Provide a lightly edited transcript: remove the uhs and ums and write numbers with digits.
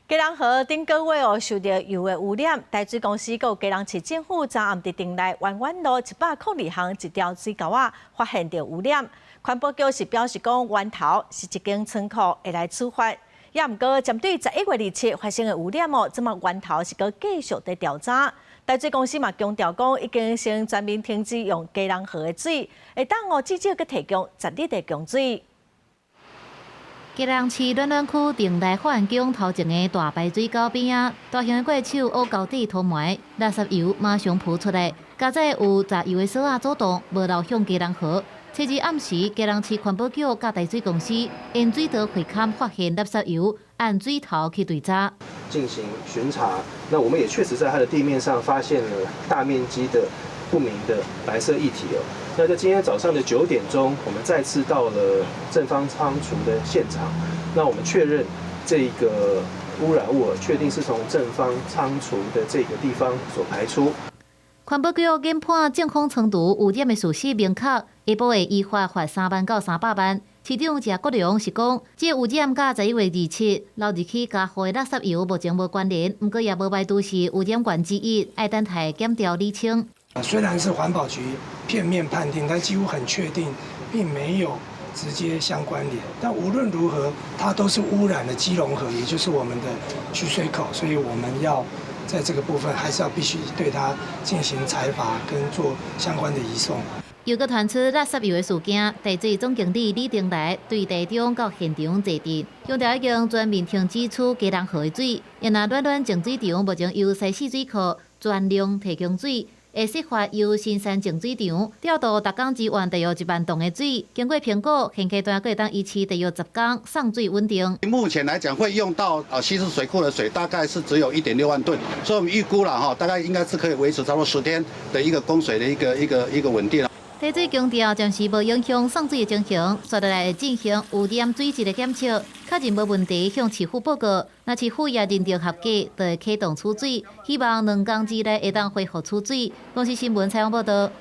基隆河頂個月哦受著油的污染，台水公司佮基隆市政府昨暗佇町內灣灣路102巷一條水溝仔發現著污染。環保局是表示講，源頭是一間倉庫，會來處罰。也毋過針對11月27發生的污染哦，這馬源頭是閣繼續佇調查。台水公司嘛強調講，已經先全面停止用基隆河的水，會當哦至少閣提供10日的供水。基隆市暖暖區定內發源宮頭前的大排水溝邊仔，大型的怪手挖溝底塗埋，垃圾油馬上浮出來。佳哉有載油的索仔阻擋，無流向基隆河。七日暗時，基隆市環保局佮台水公司沿水道會勘發現垃圾油，按水頭去追查。進行巡查，那我們也確實在它的地面上發現了大面積的不明的白色液體哦。那在今天早上的9點鐘，我們再次到了正方倉儲的現場，那我們確認這個污染物確定是從正方倉儲的這個地方所排出。環保局研判正方倉儲污染的事實明確，下晡會依法罰3萬到300萬。市長謝國樑是講，這污染佮11月27流入去嘉湖的垃圾油目前無關聯，毋過也無排除是污染源之一，愛等待檢調釐清。雖然是環保局片面判定，但幾乎很確定，並沒有直接相關聯。但無論如何，它都是污染了基隆河，也就是我們的取水口，所以我們要在這個部分還是要必須對它進行裁罰跟做相關的移送。又閣傳出垃圾油的事件，台水總經理李丁來對台中到現場坐鎮，強調已經全面停止取基隆河的水，因若暖暖淨水場目前由西勢水庫全量提供水。會設法由新山淨水場調度逐工支援大約1萬噸的水，經過評估，現階段閣會當維持大約10工送水穩定。目前來講，會用到西勢水庫的水大概是只有1.6萬噸，所以我們預估了哈，大概應該是可以維持差不多10天的一個供水的一個穩定。台水強調，暫時無影響送水的情形，紲落來會進行污染水質的檢測，確認無問題，向市府報告。若市府也認定合格，就會啟動取水，希望2工之內會當恢復取水。公視新聞採訪報道。